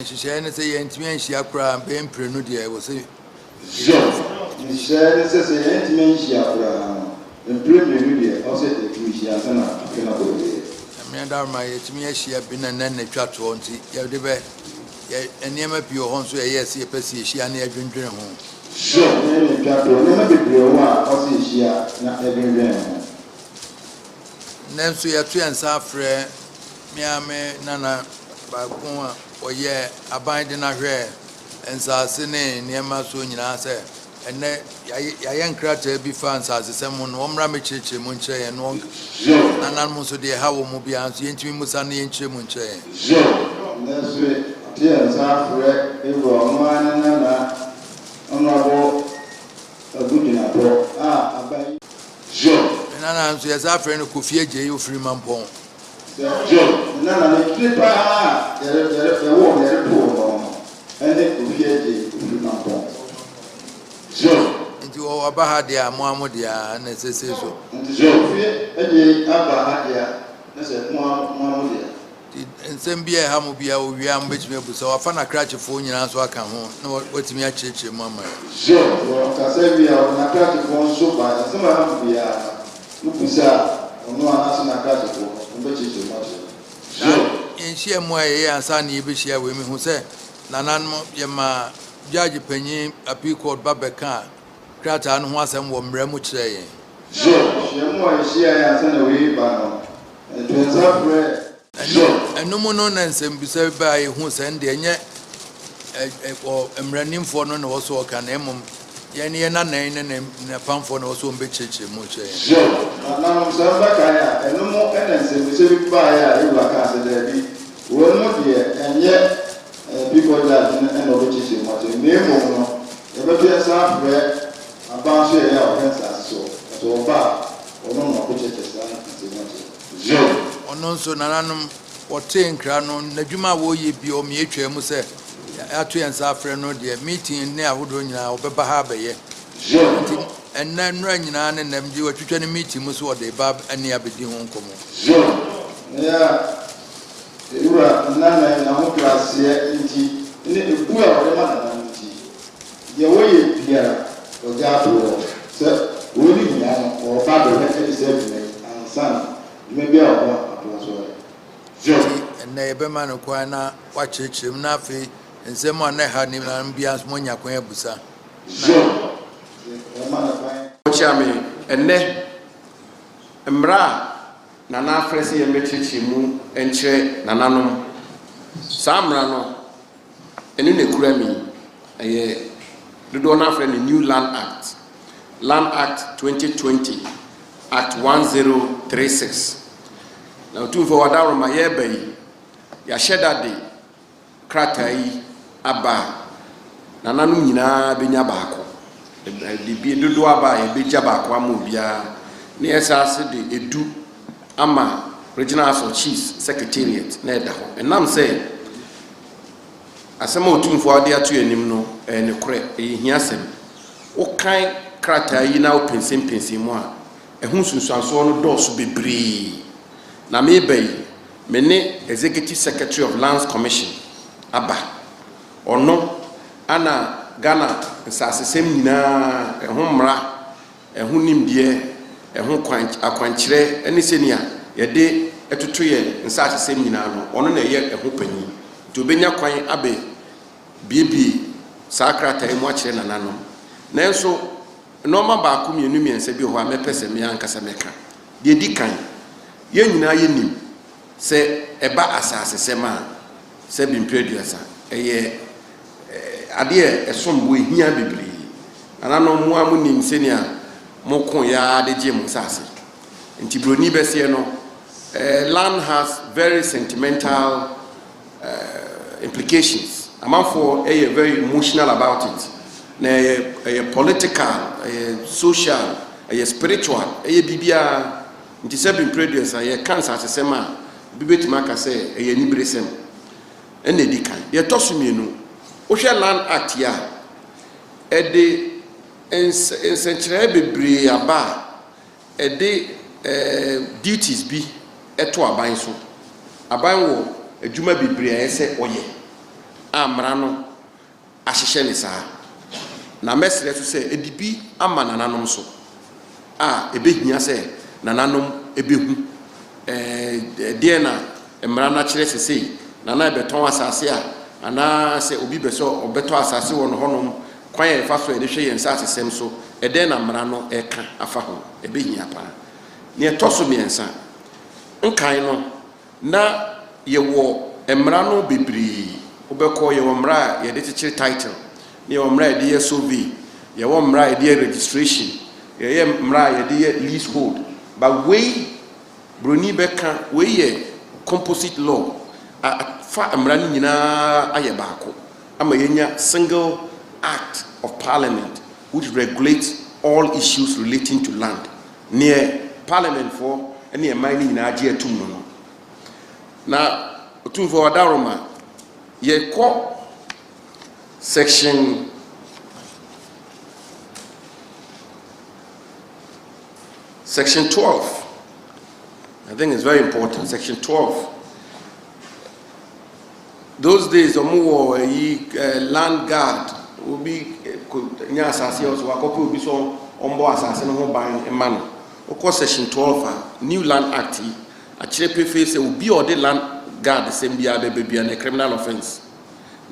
Nhyehyɛeɛ ne sɛ yɛntumi anhyia koraa bɛyɛ mprenu deɛ, ɛwɔ sɛ Nhyehyɛeɛ ne sɛ yɛntumi anhyia koraa no, mpere 2 deɛ, ɔsɛ yɛtumi hyia ansa na afe no akɔ awieɛ. Nyame adaworoma, yɛtumi ahyia bi na nnɛ na twa toɔ, nti yɛde bɛ yɛ nneɛma pii wɔ hɔ nso yɛyɛɛ sɛ yɛpɛ sɛ yɛhyia na yɛdwendwene ho. Ne ne twa toɔ, nneɛma bebree wɔ hɔ a ɔsɛ yɛhyia na yɛdwendwene ho. Nnɛ nso yɛto yɛn nsa afrɛ me me nana baako a ɔyɛ aban de n'ahwɛ nsaase ne nneɛma so nyinaa sɛ ɛnnɛ yɛayɛ nkrataa bi fa nsasesɛm ho no, wɔmmra mmɛkyerɛkyerɛ mu nkyerɛ yɛn na wɔn nananom nso deɛ ɛha wɔ mu biara nso, yɛntumi musa na yɛnkyerɛ mu nkyerɛ yɛn. Nnɛ nso yɛto yɛn nsa afrɛ ewura ɔno ara ne nana Honorable Agu Jinapor a aban Me nana nso, yɛsa afrɛ no Kofi Agyei Ofiri Mampɔn. Sɛ ne nana ne tiri paa a yɛre yɛre yɛwɔ no yɛretoo no ɛne Kofi Agyei Ofiri Mampɔn. Nti wɔwɔ aba ha deɛ a, mo a mo deɛ a na ɛsɛsɛ so. Nti sɛ Kofi Agyei aba ha deɛ a, na sɛ mo a mo deɛ. Nti nsɛm bi a ɛha mo biara, owie a mobɛtumi abu sɛ wafa n'akrakyefoɔ nyinaa nso aka ho na watumi akyerɛkyerɛ mu ama yɛn. Wɔkasa wie a, ɔde n'akrakyefoɔ nso ba. Nsɛm a ɛha mo biara no, wobusa a, ɔno anaasɛ n'akrakyefoɔ no wɔbɛkyerɛkyerɛ mu akyerɛ. Na yɛnhyia mu a yɛyɛ ansa na yɛbɛhyia wei, mehu sɛ nananom, yɛma judge panyin Appeal Court ba bɛka krataa no ho asɛm wɔ mmara mu kyerɛ yɛn. Hyia mu a yɛhyia yɛ ansa na wei ba no, ɛto nsa frɛ Ɛno mu no na nsɛmbisa bi a yɛhu sɛ ɛndeɛ ɛnyɛ wɔ mmaranimfoɔ no na wɔ so ɔka, na mmom yɛn yɛn nanan ne ne napamfoɔ na wɔ so wɔmbɛkyerɛkyerɛ mu kyerɛ yɛn. Nananom, sɛ mbɛkae a, ɛno mu ɛna nsɛmbisa bi baeɛ a ewura kaa sɛ daabi, wɔn mu deɛ, ɛnyɛ Appeal Court judge no ɛna ɔbɛkyerɛkyerɛ mu akyerɛ, na mmom no yɛbɛto yɛn nsa afrɛ aban so yɛyɛ a ɔhwɛ nsase so, ɛsɛ ɔba a, ɔno na ɔbɛkyerɛkyerɛ saa nsɛm akyerɛ. Ɔno nso, nananom, wɔtee nkra no, n'adwuma a wɔreyɛ bi ɔmo yɛtwa mu sɛ yɛato yɛn nsa afrɛ no deɛ, meeting ne ahodoɔ nyinaa ɔbɛba ha abɛyɛ. Nti ɛnnɛ nnora nyinaa ne nnɛm gye watwitwa ne meeting mu so ɔde ba ne abɛdi ho nkɔmmɔ. Ɛyɛ ewura nnanan n'ahobrɛaseɛ nti ne ebu a ɔde ma nananom nti, deɛ wɔyɛ biara ɔgya ato hɔ sɛ wɔn ne hia no, ɔreba abɛhwɛ ɛde sɛ adwuma yi ansa na dwuma bi a ɔbɔ atoa so ayɛ. Nti ɛnnɛ yɛbɛma no kwan na wakyerɛkyerɛ mu, na afei nsɛm a na ɛha ne nanom biara nso moanya kwan abusa. Ɛma no kwan. Kyia me ɛnnɛ mmara a nana afrɛ sɛ yɛmmɛkyerɛkyerɛ mu nkyerɛ nananom. Saa mmara no, ɛno na ekura mi. Ɛyɛ dodoɔ no afrɛ no New Land Act, Land Act 2020, Act 1036. Na Otumfoɔ Wadaworoma, yɛreba yi, yɛahyɛ da de krataa yi aba a nananom nyinaa bɛnya baako. De bi dodoɔ aba a, yɛbɛgya baako ama obiara, na yɛsa ase de 10 ama Regional House of Chiefs Secretariat na ɛda hɔ. Ɛnam sɛ asɛm a Otumfoɔ ade ato anim no ɛyɛ nokorɛ, ɛyɛ hia asɛm. Wokan krataa yi na wopɛnsɛmpɛnsɛn mu a, ɛho nsunsuansoɔ no dɔɔso bebree. Na meba yi, me ne Executive Secretary of Lands Commission aba. Ɔno ana Ghana nsasesɛm nyinaa ɛho mmara, ɛho nimdeɛ, ɛho kwan akwankyerɛ ne sɛnea yɛde ɛtoto yɛn nsasesɛm nyinaa no, ɔno na ɛyɛ ɛho panyin. Nti obɛnya kwan abɛ biebie saa krataa yi mu akyerɛ nananom. Nanso nneɛma baako, mmienu, mmiɛnsa bi wɔ hɔ a mɛpɛ sɛ me ankasa mɛka. Deɛ di kan, yɛn nyinaa yɛnim sɛ ɛba asasesɛm a, sɛ bimpere 30, ɛyɛ adeɛ ɛsom bo, ehia bebree. Nananom, mo a monim sɛnea moko yaa de gye mo nsase. Nti buroni bɛseɛ no, land has very sentimental implications. Amanfoɔ ɛyɛ very emotional about it. Na ɛyɛ political, ɛyɛ social, ɛyɛ spiritual, ɛyɛ biribiara. Nti sɛ bimpere 30 yɛka nsasesɛm a, obi bɛtumi aka sɛ ɛyɛ aniberesɛm. Ɛna ɛdi kan. Deɛ ɛtɔ so mmienu, wohwɛ Land Act yi a, ɛde nsɛnkyerɛɛ bebree aba a ɛde duties bi ɛto aban so. Aban wɔ adwuma bebree a ɛsɛ ɔyɛ. a mmara no ahyehyɛ ne saa. Na mɛsrɛ so sɛ ɛde bi ama nananom so a ɛbɛhia sɛ nananom ɛbɛhu deɛ na mmara no akyerɛ sesei nana ɛbɛtɔn asase a, anaasɛ obi bɛ sɛ ɔbɛtɔ asase wɔ no hɔnom, kwan a yɛfa so a yɛde hwɛ yɛn nsasesɛm so, ɛdɛn na mmara no ɛka afa ho. Ɛbɛhia paa. Nea ɛtɔ so mmiɛnsa, nkan no na yɛwɔ mmara no bebree. Wobɛkɔ, yɛwɔ mmara a yɛde kyekyere title, ne yɛwɔ mmara a yɛde yɛ survey, yɛwɔ mmara a yɛde yɛ registration, yɛyɛ mmara a yɛde yɛ leasehold. But wei broni bɛka wei yɛ composite law a fa mmara no nyinaa ayɛ baako ama yɛnya single act of parliament which regulates all issues relating to land. Neɛ parliament foɔ ne ɛman no nyinaa gye atum no. Na Otumfoɔ Ɔdaroma, yɛkɔ section 12. I think it's very important, section 12. Those days ɔmo wɔ ɛyi land guard. Obi nya asase a ɔso wakɔpɛ obi so ɔmbɔ asase no ho ban ma no. Wokɔ section 12 a, new Land Act yi akyerɛ pefee sɛ obi a ɔde land guard sɛm biara bɛbɛ bia no, criminal offence.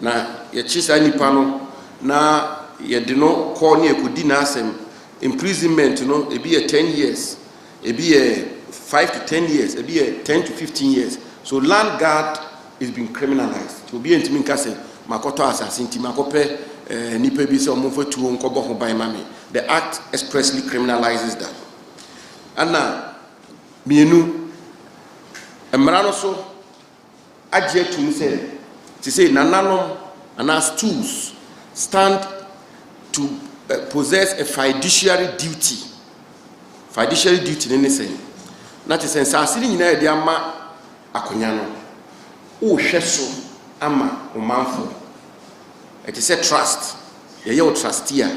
Na yɛkye saa nipa no na yɛde no kɔ ne yɛkɔdi n'asɛm, imprisonment no ebi yɛ 10 years, ebi yɛ 5 to 10 years, ebi yɛ 10 to 15 years. So land guard is being criminalized. Obi yɛ ntumi nka sɛ makɔtɔ asase nti makɔpɛ nipa bi sɛ ɔmo nfa tuo nkɔbɔ ho ban ma me. The act expressly criminalizes that. Ana mmienu, mmara no so agye atum sɛ te sɛ nananom anaa stools stand to possess a fiduciary duty. Fiduciary duty ne sɛn? Na te sɛ nsaase no nyinaa yɛde ama akonnwa no, wohwɛ so ama ɔmanfoɔ. Ɛte sɛ trust, yɛyɛ wo trustee a,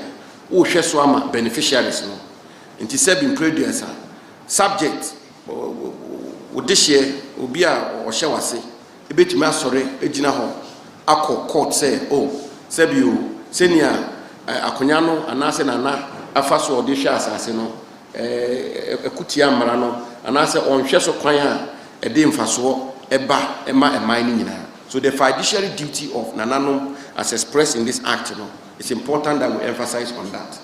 wohwɛ so ama beneficiaries no. Nti sɛ bi mprɛduasa subject wo dehyeɛ, obi a ɔhyɛ w'ase ebɛtumi asɔre gyina hɔ akɔ court sɛ o sɛbi o, sɛnea akonnwa no anaasɛ nana afa so ɔde hwɛ asase no ɛkutia mmara no, anaasɛ ɔnhwɛ so kwan a ɛde mfasoɔ ɛba ɛma ɛman no nyinaa. So the fiduciary duty of nananom as expressed in this act no, it's important that we emphasize on that.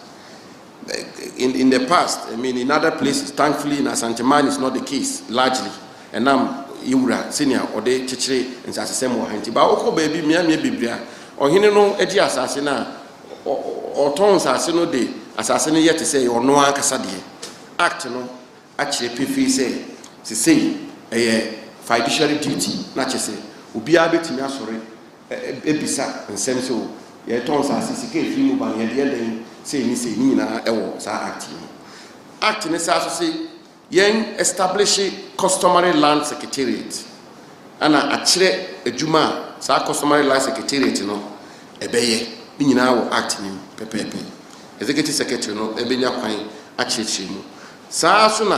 In the past, I mean, in other places, thankfully in Asanteman is not the case largely, ɛnam yɛwura sɛnea ɔde kyekyere nsasesɛm wɔ ha nti. Ba wokɔ baabi mmeammea bebree a, ɔhene no gye asase no a, ɔtɔn nsase no de asase no yɛ te sɛ ɔno ankasa deɛ. Act no akyerɛ pefee sɛ sesei ɛyɛ fiduciary duty, na kyerɛ sɛ obiara bɛtumi asɔre ebisa nsɛm sɛ o yɛtɔn nsase, sika efiri mu ba no, yɛde yɛ dɛn, sei ne sei ne nyinaa ɛwɔ saa act yi mu. Act ne saa so sɛ yɛn establish customary land secretariat, ana akyerɛ adwuma a saa customary land secretariat no ɛbɛyɛ ne nyinaa wɔ act no mu pɛpɛɛpɛ. Executive secretary no ɛbɛnya kwan akyerɛkyerɛ mu. Saa so na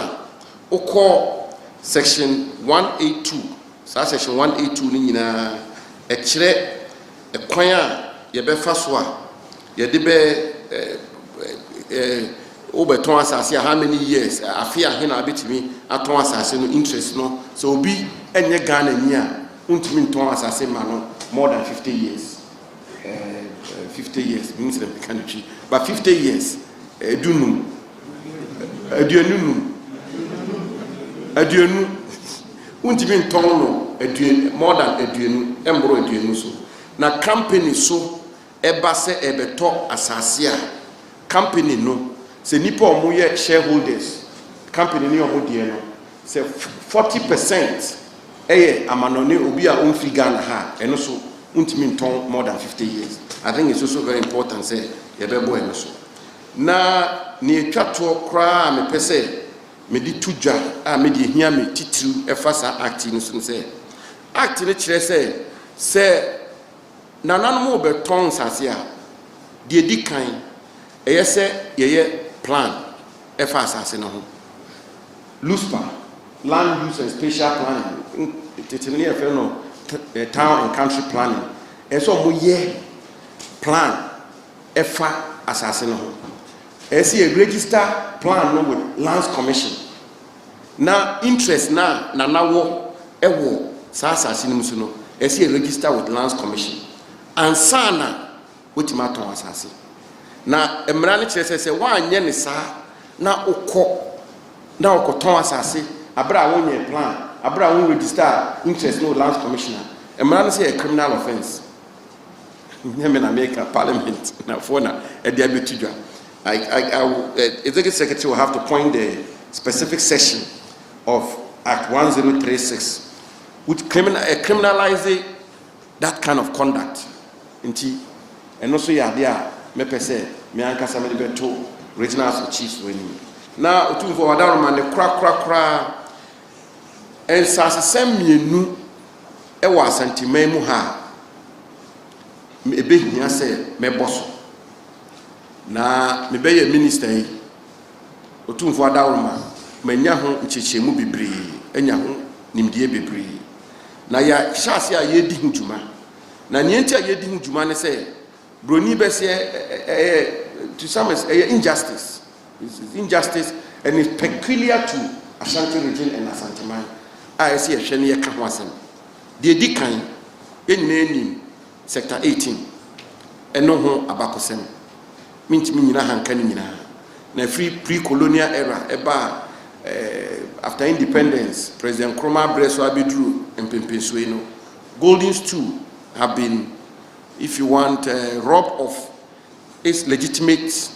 wokɔ section 182, saa section 182 no nyinaa ɛkyerɛ ɛkwan a yɛbɛfa so a yɛde bɛ ɛɛ ɛɛ wobɛtɔn asase a, how many years, afe ahe na abɛtumi atɔn asase no, interest no. Sɛ obi ɛnyɛ Ghana ni a, wontumi ntɔn asase ma no more than 50 years, 50 years means sɛ meka no Twi, but 50 years, 15, 25, 20, wontumi ntɔn no aduonu, more than 20, ɛmboro 20 so. Na company so ɛba sɛ ɛbɛtɔ asase a, company no, sɛ nipa a wɔn yɛ shareholders, company ne wɔn deɛ no, sɛ 40% ɛyɛ amanɔne, obi a ɔnfiri Ghana ha, ɛno so ntumi ntɔn more than 50 years. I think it's also very important sɛ yɛbɛbɔ ɛno so. Na nea etwa toɔ koraa a mepɛ sɛ mede to dwa a mede ehia me titiriw ɛfa saa act yi no so no sɛ, act no kyerɛ sɛ nananom bɛtɔn nsase a, deɛ di kan ɛyɛ sɛ yɛyɛ plan ɛfa asase no ho. LUSPA, land use and spatial planning, tete no yɛfrɛ no town and country planning. Ɛsɛ sɛ wɔyɛ plan ɛfa asase no ho. Ɛsɛ sɛ yɛ register plan no with Lands Commission na interest na nana wɔ ɛwɔ saa asase no mu so no, ɛsɛ yɛ register with Lands Commission ansa na wotumi atɔn asase. Na mmara no kyerɛ sɛ woanyɛ ne saa na wokɔ na wokɔtɔn asase abere a wonyɛ plan, abere a won register interest no with Lands Commission a, mmara no sɛ yɛ criminal offence. Nyɛ me na meka, Parliament nafoɔ na ɛde abɛtu dwa. Executive Secretary will have to point the specific section of Act 1036 which criminalize that kind of conduct. Nti ɛno nso yɛ adeɛ a mɛpɛ sɛ me ankasa mede bɛto Regional House of Chiefs wɔ anim. Na Otumfoɔ Wadaroma ne korakorakora, nsasesɛm mmienu ɛwɔ Asanteman mu ha a ɛbɛhia sɛ mɛbɔ so. Na mebɛyɛ minister yi, Otumfoɔ Adaworoma, manya ho nkyerɛkyerɛmu bebree, anya ho nimdeɛ bebree, na yɛahyɛ ase a yɛredi ho dwuma. Na nea nti a yɛredi ho dwuma ne sɛ broni bɛsɛ ɛyɛ, to some extent, ɛyɛ injustice. It's injustice and it's peculiar to Ashanti Region and Asanteman a ɛsɛ yɛhwɛ ne yɛka ho asɛm. Deɛ di kan, yɛn nyinaa nim Sector 18, ɛno ho abakɔsɛm. Mentumi nyina hanka no nyinaa. Na firi pre-colonial era ɛbaa after independence, President Nkrumah abrɛ so abɛduru mpempensoe no, Golden Stool have been, if you want, robbed of its legitimate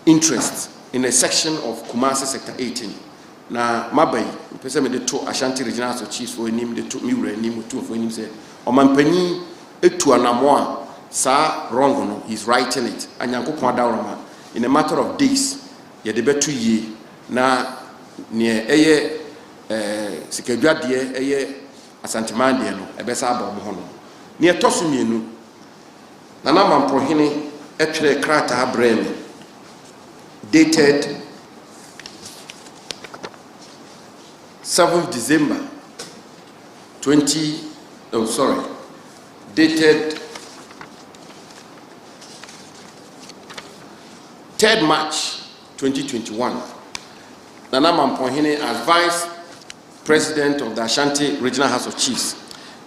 interest in a section of Kumasi Sector 18. Na maba yi, mpɛ sɛ mede to Ashanti Regional House of Chiefs foɔ anim, de to me wura anim, Otumfoɔ anim, sɛ ɔmanpanyin etu anammɔ a saa wrong no, he is righting it. Anyankopɔn adaworoma, in a matter of days yɛde bɛto yie na neɛ ɛyɛ sikadwadeɛ ɛyɛ Asanteman deɛ no ɛbɛsa aba ɔmo hɔ no. Neɛ ɛtɔ so mmienu, Nana Mamprohene ɛtwerɛ krataa brɛɛ me dated 7th December 20, oh sorry, dated 3rd March 2021. Nana Mamprohene, as Vice President of the Ashanti Regional House of Chiefs,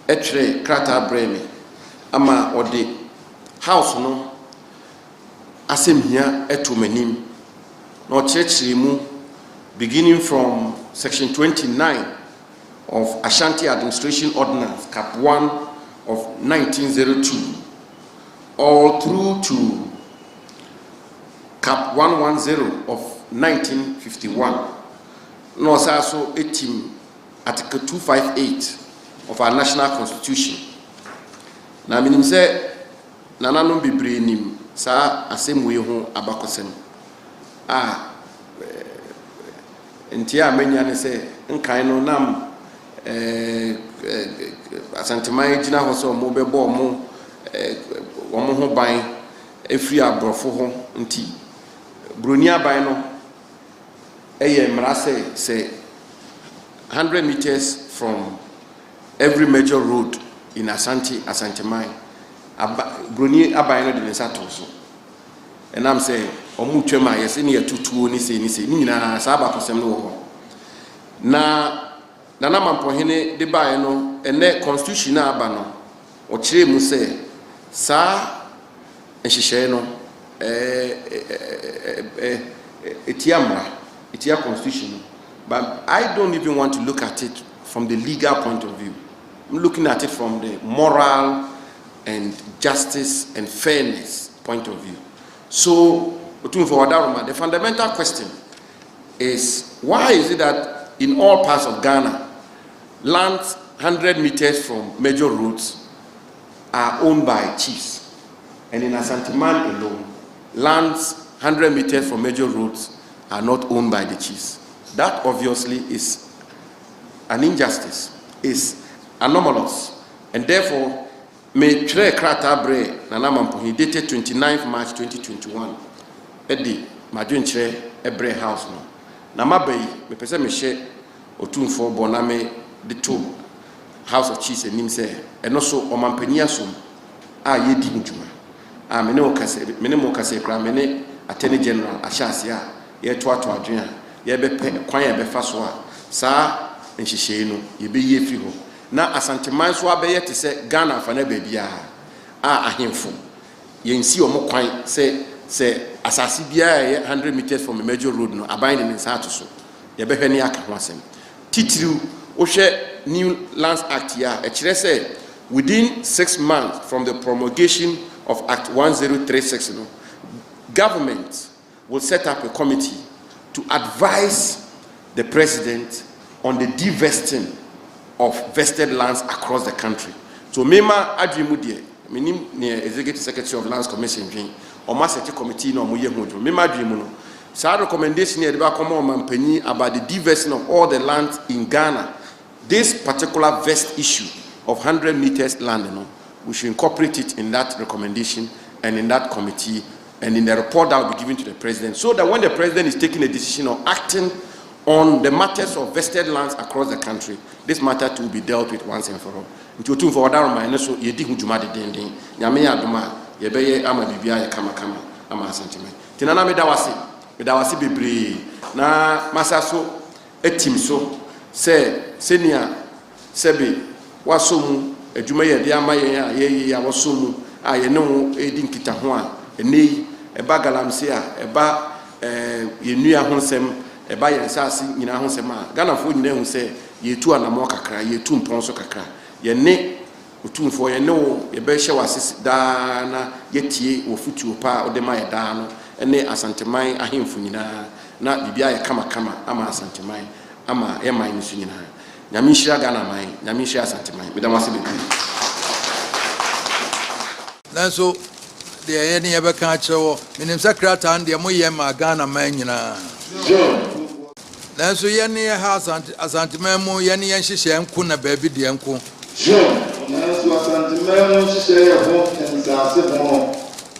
ɛtwerɛ krataa brɛɛ me ama ɔde house no asɛm hia ɛto m'anim na ɔkyerɛkyerɛ mu, beginning from section 29 of Ashanti Administration Ordinance Cap 1 of 1902 all through to Cap 110 of 1951, na ɔsan so etim Article 258 of our national constitution. Na menim sɛ nananom bebree nim saa asɛm wei ho abakɔsɛm a nti a manya ne sɛ nkan no nam Asanteman gyina hɔ sɛ ɔmo bɛbɔ ɔmo ho ban efiri aborɔfo ho, nti broni aban no ɛyɛ mmara sɛ 100 meters from every major road in Asante Asanteman aba, broni aban no de ne nsa to so. Ɛnam sɛ ɔmo twam a yɛsɛ ne yɛtutuo ne sei ne sei ne nyinaa, saa abakɔsɛm no wɔ hɔ. Na Nana Mampɔhene de baeɛ no, ɛnɛ constitution a aba no, ɔkyerɛ mu sɛ saa nhyehyɛeɛ no ɛɛ ɛtia mmara, ɛtia constitution no. But I don't even want to look at it from the legal point of view. I'm looking at it from the moral and justice and fairness point of view. So, Otumfuo Wadaroma, the fundamental question is, why is it that in all parts of Ghana, lands 100 meters from major roads are owned by chiefs, and in Asanteman alone, lands 100 meters from major roads are not owned by the chiefs? That obviously is an injustice, is anomalous, and therefore, metwerɛ krataa brɛ Nana Mampohene dated 29 March 2021 ɛde madwenkyerɛ ɛbrɛ house no. Na maba yi, mepɛ sɛ mehyɛ Otumfoɔ bɔ na me de to House of Chiefs anim sɛ ɛno so ɔmampanyin asom. a yɛredi ho dwuma a me ne wo kasa me ne mo kasa yi koraa me ne Attorney General ahyɛ aseɛ a yɛretoatoa adwene a yɛrebɛpɛ kwan a yɛbɛfa so a saa nhyehyɛe no yɛbɛyi afiri hɔ na Asanteman nso abɛyɛ te sɛ Ghana afanaa baabiara a ahemfo yɛnsi wɔn kwan sɛ sɛ asase biara a ɛyɛ 100 metres from a major road no aban de ne nsa ato so. Yɛbɛhwɛ ne aka ho asɛm. Titiriw, wohwɛ New Lands Act yi a, ɛkyerɛ sɛ within 6 months from the promulgation of Act 1036 no, government will set up a committee to advise the president on the devesting of vested lands across the country. So mema adwene mu deɛ, menim neɛ Executive Secretary of Lands Commission dwen, ɔmo aset committee na ɔmo yɛ ho adwuma. Mema adwene mu no, saa recommendation yɛ de ba akɔma ɔmanpanyin about the devesting of all the lands in Ghana, this particular vest issue of 100 meters land no, we should incorporate it in that recommendation and in that committee and in the report that will be given to the president, so that when the president is taking a decision or acting on the matters of vested lands across the country, this matter too will be dealt with once and for all. Nti Otumfoɔ ɔdaroma, ɛno so yɛdi ho dwuma dedenden. Nyame yɛ adom a, yɛbɛyɛ ama biribiara yɛ kamakama ama Asanteman. Nti nana, meda wase, meda wase bebree na masa so atim so sɛ sɛnea sɛbe wasɔ mu adwuma yɛ de ama yɛn a yɛyɛ a wasɔ mu a yɛne wo redi nkitaho a ɛnɛ yi ɛba galamsey a ɛba yɛn nnua ho nsɛm, ɛba yɛn nsaase nyinaa ho nsɛm a Ghanafoɔ nyinaa hu sɛ yɛtu anammɔ kakra, yɛtu mpɔn so kakra. Yɛne Otumfoɔ, yɛne wo yɛbɛhyɛ wɔ ase daa na yɛtie wɔ fotuo pa a wode ma yɛ daa no ne Asanteman ahemfo nyinaa na biribi ayɛ kamakama ama Asanteman, ama yɛman no so nyinaa. Nyame nhyira Ghana man, Nyame nhyira Asanteman. Meda mo ase bebree. Nanso deɛ ɛyɛ ne yɛbɛka akyerɛ wɔ, menim sɛ krataa no deɛ moyɛ ma Ghana man nyinaa, nanso yɛne yɛ ha Asanteman mu, yɛne yɛn nhyehyɛ nko na baabi deɛ nko. Nanso Asanteman mu nhyehyɛ yɛ ho nsaase ho no,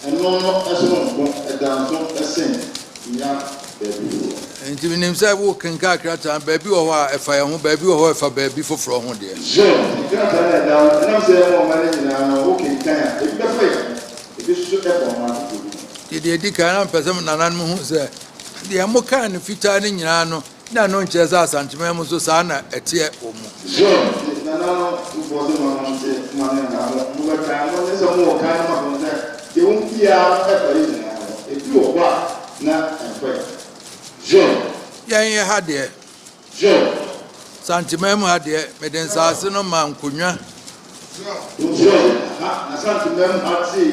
ɛno no ɛso no nko ɛda nso ɛsen nya baabi foforɔ. Nti menim sɛ wo kenka krataa no, baabi wɔ hɔ a ɛfa yɛn ho, baabi wɔ hɔ a ɛfa baabi foforɔ ho deɛ. Krataa no ɛda hɔ ɛnam sɛ ɛma ɔma no nyinaa no, wo kenkan a, ebi bɛfa yɛn ho, ebi nso so ɛfa ɔma foforɔ bi ho. Nti deɛ ɛdi kan na mpɛ sɛ nananom hu sɛ deɛ mokaa no fitaa no nyinaa no na ɛno nkyerɛ sɛ Asanteman mu nso saa na ɛteɛ wɔ mu. Nana no fofoɔ sɛ ma no nte ma ne nka mo mobɛkan mo ne sɛ mowɔ kan no ma ho sɛ deɛ wɔn biara no ɛfa yɛ nyinaa ho, ebi wɔ hɔ a na ɛmfa yɛ. Yɛn yɛ ha deɛ, Santeman mu ha deɛ, mede nsaase no ma nkonnwa. Ha na Santeman mu ha sei,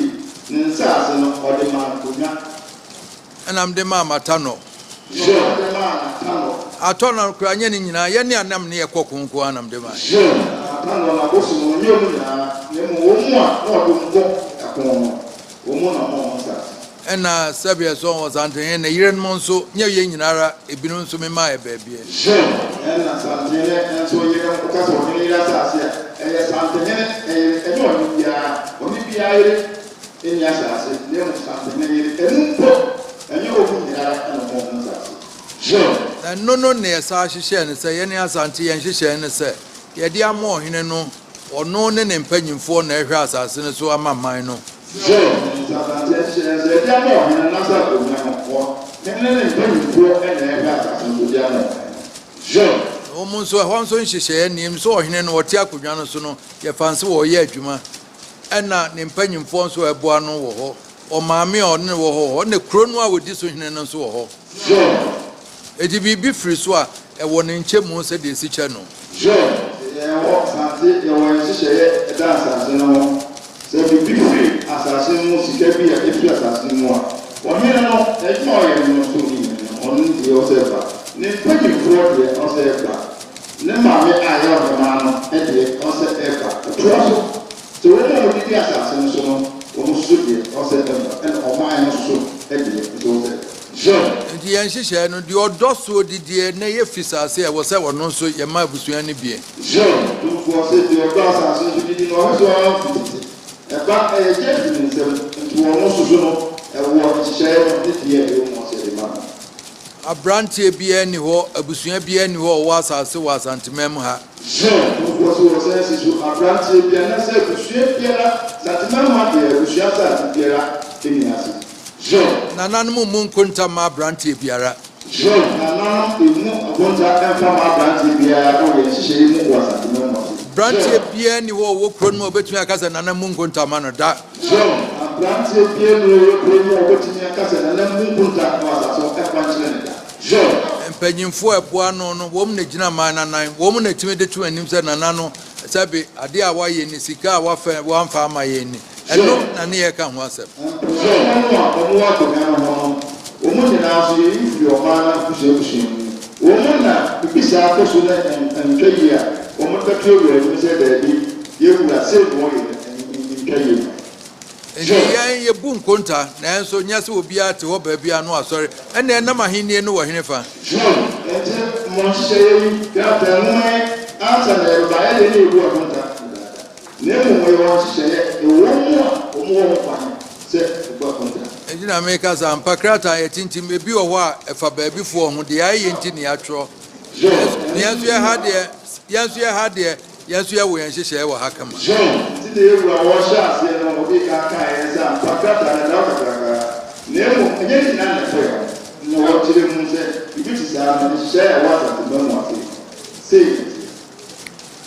ne nsaase no ɔde ma nkonnwa. Ɛna mede maa Matanɔ. Ɔde maa Natanɔ. Atɔ no koraa nyɛ ne nyinaa, yɛne anam ne yɛkɔ konko anam de maa. Natanɔ na bosom no nyɛ ɔmu nyinaa, na mmom wɔn mu a na ɔde nkɔ ɛko no, wɔn mu na ɔma wɔn nsaase. Ɛna sɛbeɛ sɛ wɔ Santehene ne yerenom nso nyɛ yɛn nyinara, ebinom nso memaa yɛ baabiɛ. Ɛna Santehene nso yere, woka sɛ ɔhene yere asase a, ɛyɛ Santehene ɛyɛ, ɛnyɛ ɔne biara, ɔne biara yere ɛni asase, na mmom Santehene yere, ɛnu mpo ɛnyɛ ɔmu nyinara ɛna ɔma wɔn nsaase. Na ɛno no ne yɛsa hyehyɛɛ no sɛ yɛne Asante yɛn hyehyɛɛ no sɛ yɛde ama ɔhene no, ɔno ne ne mpanyimfoɔ na ɛhwɛ asase no so ama man no. Asante nhyehyɛɛ sɛ yɛde ama ɔhene no nasa akonnwa no, ɔhene ne ne mpanyimfoɔ ɛna ɛhwɛ asase no so de ama ɔhene no. Na wɔn nso ɛhɔ nso nhyehyɛeɛ nim sɛ ɔhene no ɔte akonnwa no so no, yɛfa nso wɔreyɛ adwuma, ɛna ne mpanyimfoɔ nso a ɛboa no wɔ hɔ, ɔmaame a ɔne no wɔ hɔ wɔ hɔ, ɛna kuro no a wɔdi so hene no nso wɔ hɔ. Eti biribi firi so a, ɛwɔ ne nkyɛmu sɛdeɛ esi kyɛ no. Yɛwɔ Asante, yɛwɔ nhyehyɛeɛ ɛda asase no ho sɛ biribi firi asase no mu, sika bi a ɛfiri asase no mu a, ɔhene no adwuma a ɔyɛ no so ne hene no, ɔno deɛ ɔsɛ ɛba, ne mpanyimfoɔ deɛ ɔsɛ ɛba, ne maame a ɛyɛ ɔhemaa no deɛ ɔsɛ ɛba, ɛtoa so sɛ wɔn a wɔdidi asase no so no, wɔn nso deɛ ɔsɛ ɛba, ɛna ɔman no nso deɛ nso ɔsɛ ɛba. Nti yɛn nhyehyɛeɛ no deɛ ɔdɔ soɔ didie na yɛfi saase a ɛwɔ sɛ ɔno nso yɛma abusua no bie. Tumfoɔ sɛ deɛ ɔdɔ asase no so didi no, ɔhwɛ so ara mfititi ɛba, ɛyɛ gye firi ne nsam, nti wɔn nso so no ɛwɔ nhyehyɛeɛ no ne deɛ ɛwɔ mu ɔsɛ de ma no. Aberanteɛ biara nni hɔ, abusua biara nni hɔ a ɔwɔ asase wɔ Asanteman mu ha. Tumfoɔ sɛ so wɔsan si so, aberanteɛ bi anaasɛ abusua biara, Santemanma deɛ, abusua asase biara nni ase. Zhou. Nananom mmu nkonta mma aberanteɛ biara. Zhou. Nananom mmu nkonta mfa mma aberanteɛ biara wɔ yɛn nhyehyɛeɛ mu wɔ Asanteman mu ase. Aberanteɛ Zhou. biara nni hɔ a ɔwɔ kuro no mu a ɔbɛtumi aka sɛ Nana mmu nkonta mma no da. Zhou. Aberanteɛ biara nni hɔ a ɔwɔ kuro no mu a ɔbɛtumi aka sɛ Nana mmu nkonta wɔ asase ho mfa nkyerɛ no da. Zhou. Mpanyimfoɔ a ɛboa ano no, wɔn na ɛgyina man no anan. Wɔn na ɛtumi de to anim sɛ Nana no, sɛbe adeɛ a wayɛ ni, sika a wafa, wamfa ama yɛn ni. Ɛno na ne yɛreka ho asɛm. Mpanyimfoɔ no a wɔwɔ akonnwa no ho no, wɔn nyinaa nso, yɛyi firi ɔman no abusua abusua mu. Wɔn na biribi saa kɔ so na ɛntwa yie a, wɔde bɛto awura anim sɛ, Daabi, yɛn wura, sei na wɔyɛ no, ɛntwa yie ma yɛn. Enti yɛn, yɛbu nkonta, nanso nyɛ sɛ obiara te hɔ baabi a na wasɔre. Ɛnneɛ na m'ahennie no wɔ henefa? John, Enti mo nhyehyɛeɛ yi, krataa nwoma yi ansa na yɛbɛba, ɛdeɛ na yɛbu akonta dedaada. Na mmom wɔyɛ wɔn nhyehyɛeɛ, ɛwɔ wɔn mu a wɔwɔ ho kwan sɛ wɔbu akonta. Enti na meka sɛ, ampa krataa a yɛatintim, ebi wɔ hɔ a ɛfa baabifoɔ ho, deɛ ayɛ nti na yɛatwerɛ. John, Na yɛn nso yɛha deɛ, yɛn nso yɛha deɛ, yɛn nso yɛwɔ yɛn nhyehyɛeɛ wɔ ha kama. John, Nti na yɛn wura wɔhyɛɛ aseɛ no ɔdii kan kaeɛ sɛ ampa krataa no ɛda hɔ kakraka, na mmom ɛnyɛ ne nyinaa na ɛfa yɛn ho, na wɔkyerɛ mu sɛ biribi te saa no, nhyehyɛeɛ a ɛwɔ Asantema mu ase no, sei na ɛteɛ.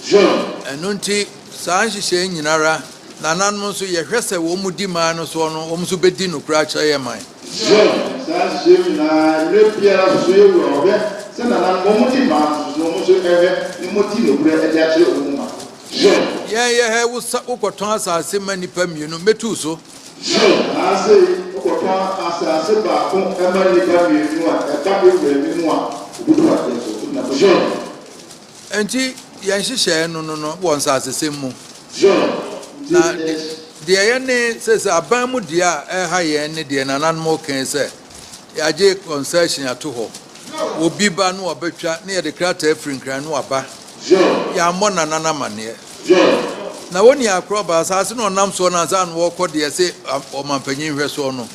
John. Ɛno nti, saa nhyehyɛe nyinara, nananom nso, yɛhwɛ sɛ wɔn di man no soɔ no, wɔn nso bɛdi nokorɛ akyerɛ yɛn man. John. Saa nhyehyɛe nyinaa, mmerɛ biara nso so yɛwura ɔhwɛ sɛ nananom wɔn di man no so no, wɔn nso hwɛ na wɔdi nokorɛ de akyerɛ wɔn man. John. Yɛn yɛ hɛ, wo sa, wokɔtɔn asase ma nnipa mmienu, mɛtu wo so. John. Anaasɛ wokɔtɔn asase baako ma nnipa mmienu a, ɛba ewura anim a, wɔbɛtu adeɛ so. John. Enti yɛn nhyehyɛe no no no wɔ nsasesɛm mu. John, Na deɛ ɛyɛ ne sɛ sɛ aban mu deɛ a ɛha yɛn ne deɛ nananom reka yi sɛ yɛagye concession ato hɔ, obi ba na wabɛtwa na yɛde krataa firi Nkran na waba, yɛammɔ nana no amanneɛ. Na wɔnni akorɔ ba asase na ɔnam soɔ no ansa na wɔrekɔ deɛ ɛse ɔmampanyin hwɛ soɔ no.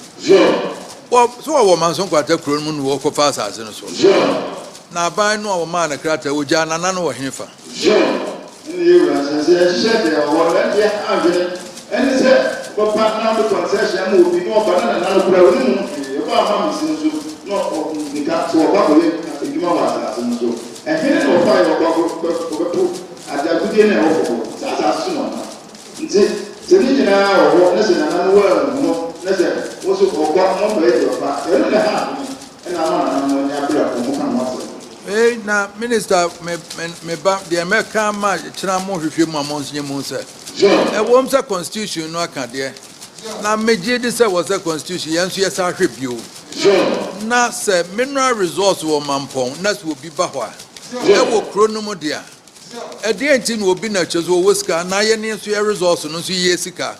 Wɔ, so wɔwɔ Manso Nkwanta kuro no mu na wɔrekɔfa asase no soɔ. Na aban no a wɔmaa no krataa, wɔgyaa Nana no wɔ hefa? John ne yɛn wura nhyɛ sɛ yɛnhyehyɛ deɛ ɛwɔ hɔ no, ɛnde adwene ɛne sɛ ɔbɛba na ɔde concession ama obi na ɔba na nana no koraa ɔnim ho hwee, ɔba ama me sin so na ɔnika sɛ ɔba kɔyɛ adwuma wɔ asase no so. Ɛhene na ɔfaeɛ ɔba ɔbɛto ade agudeɛ no a ɛwɔ fam hɔ, saa asase so na ɔnam. Nti sɛ ne nyinaa wɔ hɔ na sɛ nana no wanhu no na sɛ wo nso ɔba na ɔbɛyɛ deɛ ɔba, ɛno na ɛha adwene. Ɛna ama nananom ani abere a wɔn ka ho asɛm. Ei na minister me me me ba deɛ mɛka ama kyena mo hwehwɛ mu a mo nyɛ mu sɛ ɛwom sɛ constitution no aka deɛ na megye di sɛ wɔ sɛ constitution yɛn nso yɛsa ahwɛ bio na sɛ mineral resource wɔ mampɔn na sɛ obi ba hɔ a ɛwɔ kuro no mu deɛ a ɛdeɛ nti na obi na kyerɛ sɛ ɔwɔ sika na yɛn nso yɛ resource no nso yɛ sika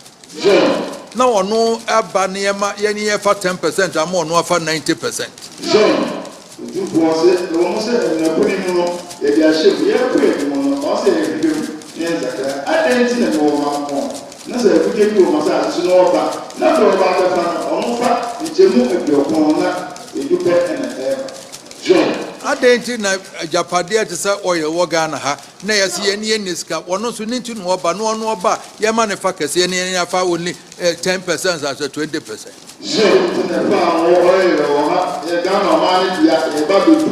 Na ɔno aba ne yɛma yɛne yɛfa 10% ama ɔno afa 90%. John, Otumfoɔ se, ɛwɔ mu sɛ anyinapuni mu no yɛde ahyɛ mu, yɛrekɔ yɛn anim no, ɔwɔ sɛ yɛhwehwɛ mu na yɛnsakra. Adɛn nti na mewɔ mampɔn, na sɛ agudeɛ bi wɔ m'asase so na ɔba, na deɛ ɔba abɛfa no, ɔno fa nkyɛmu aduɔkron, na edu pɛ na ɛreba? John. Adɛn nti na agyapadeɛ te sɛ oil wɔ Ghana ha na yɛse yɛne yɛnni sika, ɔno nso ne nti na ɔba, na ɔno ɔba a yɛma no fa kɛse, yɛne yɛn afa only 10% asɛ 20%. Sɛ nti na ɛfa a wɔ oil wɔ ha, yɛ Ghana ɔman no dea, yɛba bɛtu,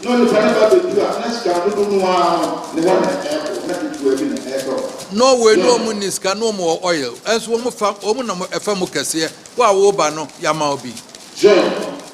na onipa no ba bɛtu a, na sika no dodo no ara no ne hɔ na ɛkɔ, na ketewa bi na ɛkɔ hɔ. Norway no wɔn nni sika na wɔn wɔ oil, ɛnso wɔn fa, wɔn na ɛfa mu kɛseɛ, wo a woba no yɛama wo bi. John,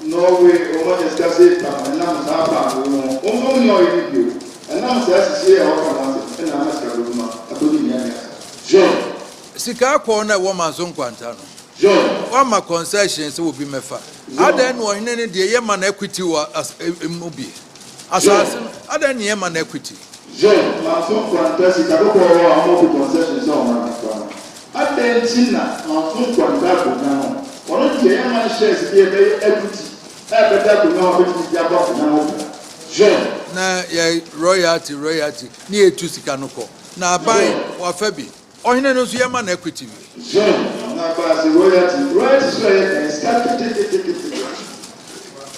Norway, wɔn anya sika sei pam, ɛnam saa paanoo yi ho, wɔn nso wɔn nni oil no bio. Ɛnam saa sisie a wɔka ho asɛm yi na ama sika dodow no akodi mmeammea saa. John. Sika kɔɔ no a ɛwɔ Manso Nkwanta no, John. wɔama concession sɛ obi mmɛfa. John. Adɛn na ɔhene no deɛ yɛma no equity wɔ as mu bi? John. Asase no, adɛn na yɛma no equity? John. Manso Nkwanta sika kɔkɔɔ a wɔabu concession sɛ wɔmmra mmɛfa no, adɛn nti na Manso Nkwanta akonnwa no, ɔno deɛ yɛmma no shares bi a ɛbɛyɛ equity a ɛbɛda akonnwa hɔ a obetumi de abɔ akonnwa no ho bra? John. Na yɛ royalty royalty ne yɛ tu sika no kɔ na aban wafa bi ɔhene no nso yɛ ma no equity bi. John. Na baase royalty royalty so ɛyɛ dɛn sika ketekete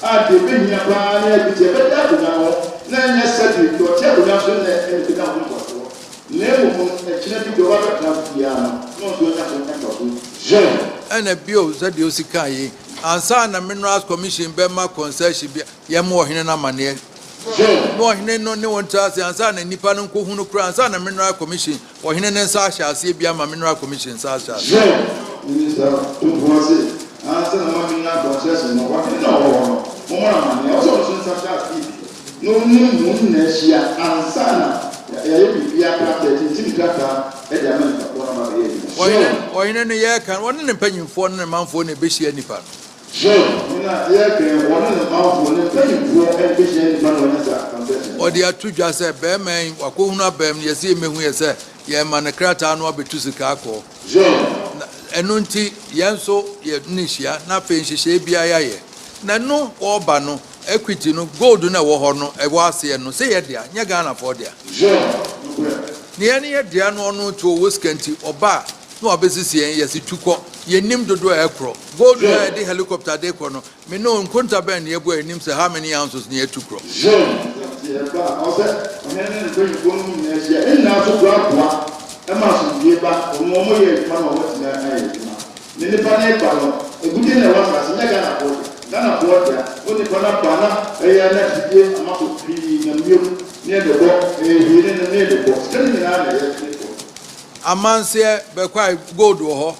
a deɛ ɛbɛhia paa ne equity ɛbɛda akonnwa no ho na ɛnyɛ sɛdeɛ deɛ ɔte akonnwa so nnɛ na ɛbɛnya ho mfasoɔ. Na mmom no, ɛkyena bi deɛ ɔba bɛtena so biara no, na ɔnso anya so mfaso. Zhou. Ɛna bio, sɛdeɛ osi kaa yi, ansa na Minerals Commission bɛma concession bi, yɛmmɔ ɔhene no amanneɛ. Zhou. Na ɔhene no ne wɔn ntra ase ansa na nnipa no nkɔhu no koraa, ansa na Mineral Commission, ɔhene no nsa ahyɛ aseɛ bi ama Mineral Commission nsa ahyɛ aseɛ. Zhou. Minista Tumfoɔ se, ansa na moama Mineral Concession no, ɔhene no a ɔwɔ hɔ no, mommɔ no amanneɛ. Ɛwɔ sɛ ɔno nso nsa hyɛ aseɛ bi na ɔne mo nyinaa hyia ansa na yɛayɛ biribiara krataa, atintim krataa de ama nnipa korɔ no aba abɛyɛ adwuma. Ɔhene, Zhou. ɔhene no yɛreka no, ɔne ne mpanyimfoɔ ne ne manfoɔ na ɛbɛhyia nnipa no. Zhou. Ɔhene a yɛreka yi, ɔne ne manfoɔ, ne mpanyimfoɔ na ɛbɛhyia nnipa no na wɔanya saa concession no. Ɔde ato dwa sɛ, Barima yi, wakɔhunu abam no, yɛse yɛmmɛhu yɛ sɛ yɛrema no krataa no abɛtu sika akɔ. Zhou. Na ɛno nti, yɛn nso yɛne no hyia, na afei nhyehyɛeɛ biara yɛayɛ. Na ɛno wɔreba no, Equity no, gold no a ɛwɔ hɔ no, ɛwɔ aseɛ no, sɛ yɛ dea, nyɛ Ghanafoɔ dea. Zhou. Nokorɛ. Nea ɛne yɛ dea no ɔno nti ɔwɔ sika nti, ɔba a, na wabɛsisi yɛn, yɛse tu kɔ. Yɛnnim dodoɔ a ɛkorɔ. Gold no a Zhou. yɛde helicopter de rekɔ no, me ne wo, nkonta bɛn na yɛbu a yɛnim sɛ how many ounces na yɛatu korɔ? Zhou. Nti ɛba a, ɔwɔ sɛ ɔhene ne ne mpanyimfoɔ no mu nyinaa hyia. Ne nyinaa nso boaboa ma asomdwoeɛ ba. Wɔn a wɔyɛ adwuma no a wɔatumi ayɛ adwuma. Ne nipa no reba no, agudeɛ na ɛwɔ asase, nyɛ Ghanafoɔ dea. Ghanafoɔ dea, wo nipa no aba na ɛyɛ na afidie ama so pii na mmiam ne yɛde bɔ, ɛyɛ hwii ne ne yɛde bɔ. Sika no nyinaa na ɛyɛ ne kɔ. Amanseɛ bɛkwae gold wɔ hɔ,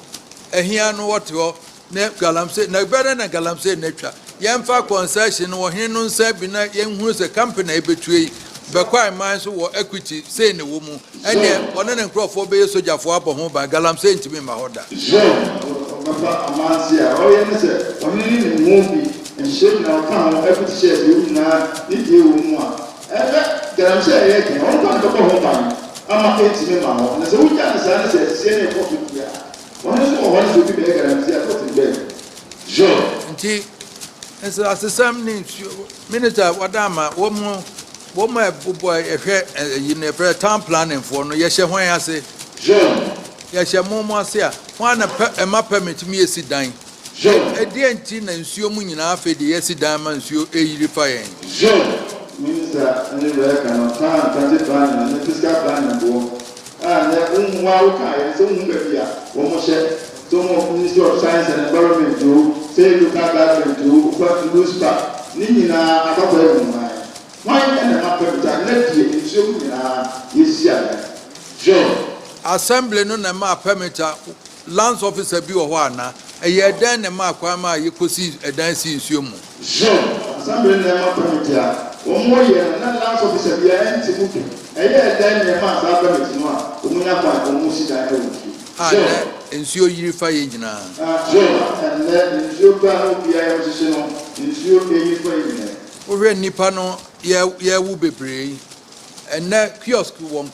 ahia no wɔte hɔ ne galamsey na ɛbɛdɛn na galamsey no atwa? Yɛmfa concession no ɔhene no nsa bi na yɛnhunu sɛ company a yɛbɛtua yi bɛkwae man so wɔ equity sei na ɛwɔ mu, ɛnneɛ ɔne ne nkurɔfoɔ bɛyɛ sogyafoɔ abɔ ho ban, galamsey ntumi mma hɔ da. Zhou, ɔbɛfa amanseɛ a ɔyɛ ne sɛ ɔhene no nim ho bi, nhyehyɛe nyinaa ɔka ho, equity shares ɛwɔ mu nyinaa ne deɛ ɛwɔ mu a ɛbɛ galamsey a ɛyɛ den, ɔno koraa na ɛbɛbɔ ho ban ama ɛntumi mma hɔ, na sɛ wogya no saa ne sɛ asisie no rekɔ so deɛ a, ɔhene nso wɔ hɔ ne sɛ obi bɛyɛ galamsey a tɔte bɛn. Zhou. Nti nsasesɛm ne nsuo minister wɔda ama wɔn wɔn a ɛbobɔ ɛhwɛ ɛyi no yɛfrɛ town planning foɔ no yɛhyɛ hwan ase? Zhou. Yɛhyɛ mo mo ase a hwan na pɛ ɛma permit mi yɛsi dan? Zhou. Ɛdeɛ nti na nsuo mu nyinaa afei deɛ yɛsi dan ma nsuo ɛyiri fa yɛn? Zhou. Minister ne wɛka no town country planning ne physical planning foɔ a nɛ wohu a wokaeɛ no sɛ wohu baabi a wɔn hyɛ sɛ wɔn Ministry of Science and Environment o, sɛ yɛ local government o, wofa LUSPA ne nyinaa akɔkɔ yɛ mu hwan hwan ɛna ɛma permit a nɛ deɛ nsuo mu nyinaa yɛsisi adan. Zhou. Assembly no na ɛmaa permit a lands officer bi wɔ hɔ ana? Ɛyɛ ɛdɛn na ɛmaa kwan ma yɛkɔsi ɛdan si nsuo mu? Zhou. Assembly no na ɛma permit a wɔn yɛ no na lands officer bi a ɛnte mu bi. Ɛyɛ ɛdɛn na ɛmaa saa permit no a wɔn nya kwan wɔn si dan ɛwɔ nsuo? A Zhou. nɛ nsuo yiri fa yɛ nyinaa. Zhou. Ɛnnɛ nsuo ba na obiara yɛ hyehyɛ no nsuo ɛyi fa yɛ nyinaa. Wohwɛ nnipa no yɛwo bebree yi, ɛnnɛ kiosk wɔ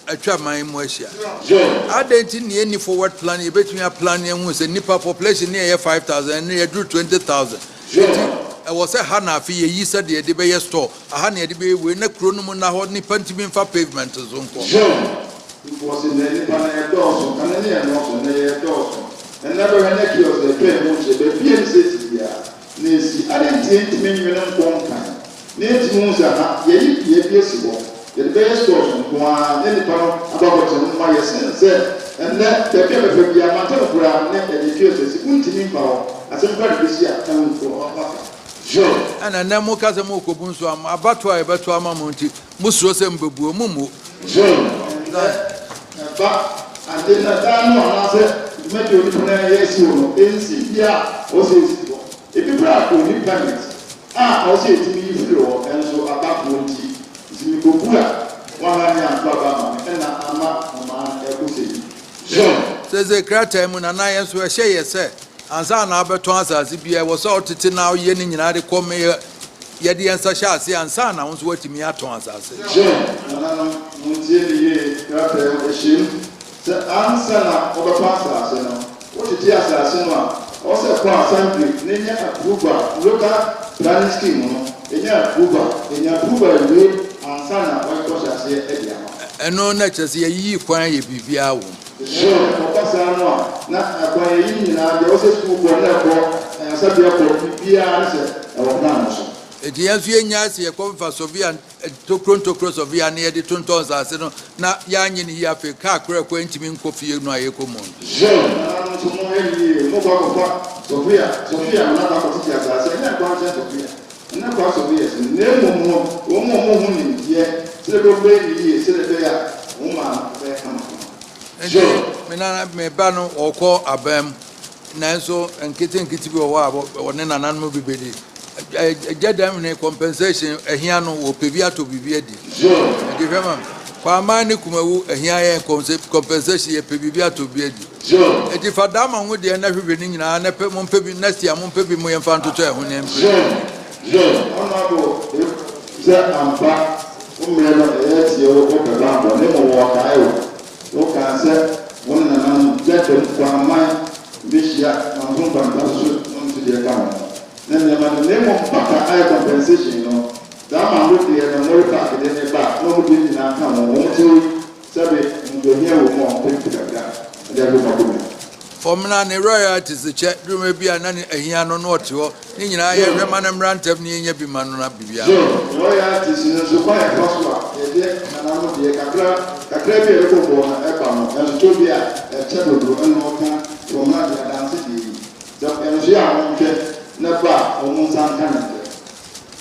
atwa man mu ahyia. Zhou. Adɛn nti ne yɛnni forward plan, yɛbɛtumi aplan yɛhu sɛ nnipa population ne yɛyɛ 5,000, ɛno yɛduru 20,000. Zhou. Nti ɛwɔ sɛ ha na afe yɛyi sɛdeɛ yɛde bɛyɛ store, aha na yɛde bɛyɛ wei, na kuro no mu na hɔ nnipa ntumi mfa pavement so nkɔ. Zhou. Because nnɛ nnipa no yɛ dɔɔso, kane ne yɛ nɔɔso, nnɛ yɛ dɔɔso. Ɛnnɛ bɛhwɛ ne kiosk ɛtwa ɛho nkyɛ, baabi a ne sɛ si biara na esi. Ade nti yɛntumi nwene nkɔ nkan na yɛntumi hu sɛ ha yɛyi bea bi asi hɔ, yɛde bɛyɛ stores nko ara na nnipa no aba abɔtena mu ma yɛsen sɛ ɛnnɛ baabi a bɛfa biara mantam koraa ne yɛde kiosk asi, wontumi mfa hɔ. Asɛm koraa de bɛsi a na wontu hɔ aka. Zhou. Ɛna nnɛ moka sɛ morekɔbu nso ama abatoɔ a yɛbɛto ama mo nti mosuro sɛ mobɛbuo, mommu. Zhou. Ɛnnɛ ɛba ade na dan no anaasɛ dwumadi a onipa no ayɛ asi hɔ no, ɛnsi bea a ɔwɔ sɛ ɛsi hɔ. Ebi koraa ɔnni permit a ɔwɔ sɛ yɛtumi yi firi hɔ, ɛnso abatoɔ nti, nti mekɔbu a, wɔanha me anto aba ama me, ɛna ama ɔman ɛkɔ sɛ yi. Zhou. Sese krataa mu nana yɛn nso ɛhyɛ yɛ sɛ ansa na abɛtɔn asase biara ɛwɔ sɛ ɔtete na ɔyɛ ne nyinaa de kɔ me yɛde yɛn nsa hyɛ ase ansa na wo nso watumi atɔn asase. Zhou. Nananom, montie me yie, krataa mu ɛhyɛ mu sɛ ansa na wɔbɛtɔ asase no, wotete asase no a, ɔwɔ sɛ kɔ assembly na enya approval, local planning scheme no, enya approval, enya approval wie ansa na wɔakɔhyɛ aseɛ de ama. Ɛno na kyerɛ sɛ yɛyiyi kwan yɛ biribiara wɔ mu. Zhou. Ɔba saa no a, na ɛkwan yɛyi nyinaa deɛ ɔwɔ sɛ sukuu kɔ na ɛkɔ, ayaresabea kɔ, biribiara ne sɛ ɛwɔ plan no so. Enti yɛn nso yɛnnyae sɛ yɛkɔfefa sɔvea, ntokuro ntokuro sɔvea na yɛde tontɔn nsase no na yɛanyɛ no yie afei kaa koraa ɛkɔ ɛntumi nkɔ fie no a yɛkɔ mu no. Zhou, Nananom nso monhwɛ no yie, mokɔ akɔfa sɔvea, sɔvea no na akɔ akɔtete asase, ɛnyɛ nkwankyɛn sɔvea, ɛnyɛ kwa sɔvea so, na mmom no wɔn a wɔho nimdeɛ sɛdeɛ wɔbɛyɛ no yie sɛdeɛ ɛbɛyɛ a wɔn maa no bɛyɛ kamakama. Enti Zhou. me nana, me ba no ɔkɔ aban mu nanso nketenkete bi wɔ hɔ a wɔne nananom bi bɛdi. Agya dɛm ne compensation ahia no wɔpɛ bi atɔ biribi adi. Zhou. Nti hwɛ ma me, Kwaman ne Kumawu ahia yɛn compensation yɛpɛ biribi atɔ bi adi. Zhou. Nti fa Dama ho deɛ na hwehwɛ ne nyinaa na pɛ mompɛ bi next year mompɛ bi mo yɛmfa ntotɔ ɛho ne mpere. Zhou. Zhou. Honourable sɛ ampa wo mmerɛ no ɛyɛ tie wo wopɛ bammɔ ne mmom wɔkae wo. Wokaa sɛ wo ne nananom gya dam kwaman bɛhyia manso nkwanta so no nso deɛ ka ho na nneɛma no na mmom pata ayɛ compensation no saa mango deɛ no Mori Park deɛ ne ba na ɔmo deɛ nyinaa ka ho wɔn ti sɛbe ndohia wɔ mu a ɔmo pɛ kakra ɛde ahwɛ mu akonnwa. Fɔmena ne royalties kyɛ duruma bi a na ne ahia no na ɔte hɔ ne nyinaa yɛhwɛ ma no mmra ntɛm ne yɛnya bi ma no na biribiara. So royalties no nso kwan yɛfa so a yɛde nananom deɛ kakra kakra bi a yɛde bɔbɔ no ɛba no ɛnso bi a ɛkyɛ dodo ɛna ɔka fɔmena deɛ adanse deɛ yi sɛ ɛno nso yɛ a wɔnhwɛ na ba a wɔn nsa nka ne deɛ.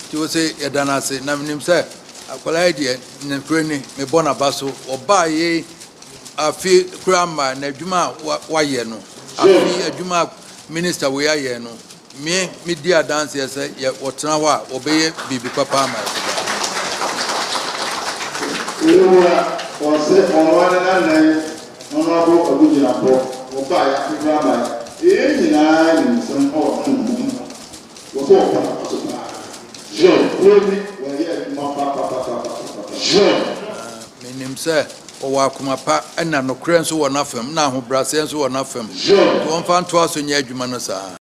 Nti wo sɛ yɛda no ase na menim sɛ akwadaa yi deɛ ne kuro ni mebɔ n'aba so ɔbaa yei afe kura ma n'adwuma a wayɛ no afe adwuma a minister wei ayɛ no me medi adanseɛ sɛ yɛ wɔtena hɔ a wɔbɛyɛ biribi papa ama yɛ. Ewura ɔsɛ ɔno ane nanan Honourable Abu Jinapor ɔbaa yɛ afe kura ma yɛ nyinaa ne nsɛm ɔwɔ ho wɔsɛ ɔpɔ n'aba so paa. Kuro ni wɔyɛ adwuma papapapapapa. Menim sɛ ɔwɔ akoma pa ɛna nokorɛ nso wɔ n'afam na ahobrɛaseɛ nso wɔ n'afam nti wɔmfa ntoa so nyɛ adwuma no saa.